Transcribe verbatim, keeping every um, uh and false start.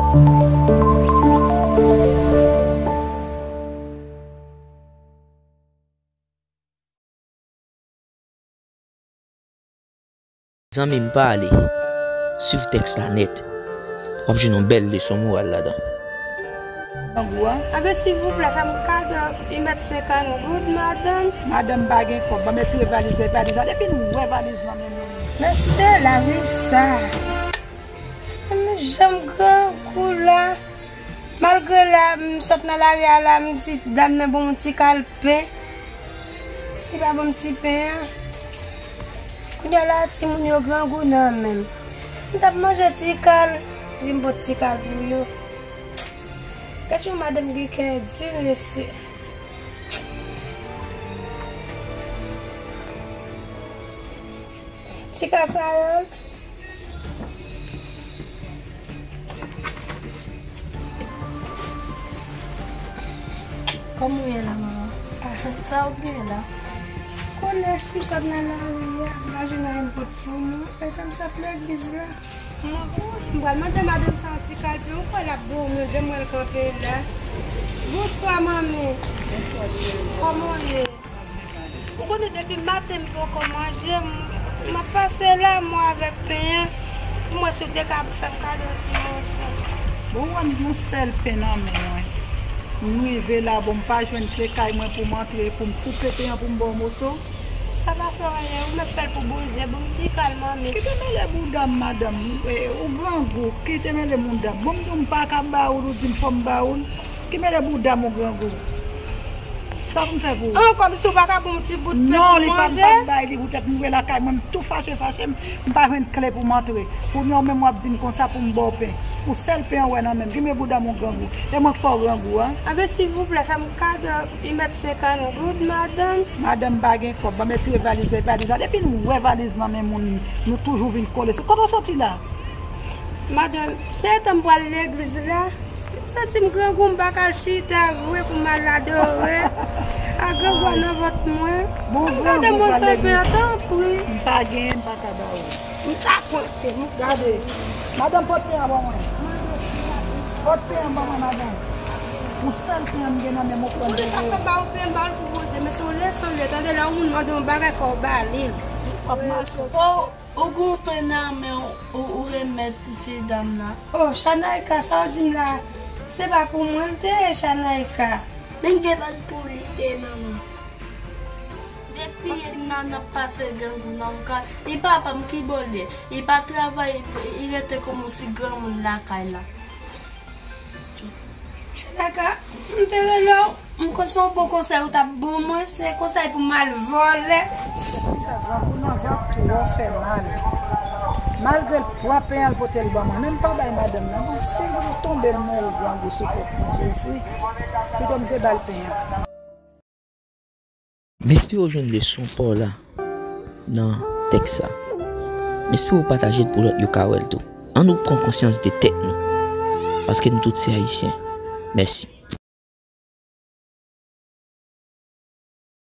Zanmi m, pa ale. Swiv tèks la nèt. W ap jwenn yon bèl leson moral ladan. Grangou a? Anben, silvouplè, fè m kado yon mèt senkant goud, madanm. Madanm pa gen kòb. Ban m retire valiz la, valiz la. Depi m wè valiz nan men moun. Mesye, Larisa. Mwen janm grangou la. Malgre la, m sot nan lari a la, m di dam nan ban m ti kal pen. Li pa ban m ti pen an. Kounye a la, timoun yo grangou nan men m. M t ap manje ti kal, epi m pot ti kal pou yo. Gad yon madanm gen kè di, mesye. Ti kal sa yo. Kòman w ye la, manman? Sa, sa w gen la? Konnen, m sot nan lari a, m pa jwenn anyen m pot pou nou. Etan m sot legliz la. Mwen, wouy, m pral mande madanm sa yon ti kal pen, ou kwè l ap bon, men jan m wè l kanpe la. Bonswa, manmi. Bonswa, cheri. Kòman w ye? Ou konnen depi maten m poko manje, m, m ap pase la, mwen avèk pen an, pou m wè si w te ka fè m kado ti moso. Bon, ou wè m gen yon sèl pen nan men mwen. M rive la, bon, m pa jwenn kle kay mwen pou m antre, pou m koupe pen an, pou m ba w moso. Sa pa fè anyen, ou mèt fè l pou Bondye, bon, m ti kal manmi. Ki te mele bouda m, madanm, e, ou grangou, ki te mele bouda m. Bon, m di w m pa ka ba ou l, ou di m fò m ba ou l. Ki mele bouda m ou grangou? Sa pou m fè pou ou? An, kòmsi w pa ka ban m ti bout pen pou manje? Non, li pa, m p ap bay li poutèt m rive lakay mwen, m tou fache, fache, m, m pa jwenn kle pou m antre. Kounye a w menm w ap di m konsa pou m ba w pen. Ou sèl pen an w wè nan men m. Ki mele bouda m ou grangou? E mwen k fè w grangou a? Anben, silvouplè, fè m kado yon mèt senkant goud, madanm. Madanm pa gen kòb. Ban m retire valiz la, valiz la. Depi m wè valiz nan men moun, nou toujou vin kole sou. Kote w soti la? Madanm, se etan m pral legliz la, m santi m grangou, m pa ka al chita vre pou m al adore. A grangou a nan vant mwen. Bon, m gade grangou moso pral pen an, legliz, tanpri. M pa genyen, m pa ka ba ou. M ta pote, m gade. Madanm, pot pen an ban mwen. Pot pen an ban mwen, madanm. Yon sèl pen an m gen nan men m, ou pran. Ou konnen sa fè ba ou pen, ba l pou Bondye, men se yon leson l ye, tande, lè yon moun mande yon bagay, fò w ba li l. W ap mache. Ou gon pen nan men w, ou, ou remèt ti dam nan. Oh, Chanayka, sa w di m la, se pa pou mwen l te ye, Chanayka. Men gen lòt pou li te ye, manman. Depi nan, nan pase grangou nan kay, e papa m ki bò l ye. Li pa travay, li rete kòmsi granmoun lakay la. Chanayka, m te rele w, m konn se yon bon konsèy ou t ap ban mwen, se konsèy pou m al vòlè. Sa grangou nan vant twò fè mal. Malgre l pran pen an, l pote l ban mwen, men m pa bay madanm nan. Bon, si m tonbe, m mouri grangou sou kòk mwen, Jezi. Pito m te ba l pen an. M espere w jwenn leson pa w la nan tèks sa. M espere w pataje l pou lòt yo ka wè l tou. Ann nou pran konsyans de tèt nou, paske nou tout se Ayisyen. Mèsi.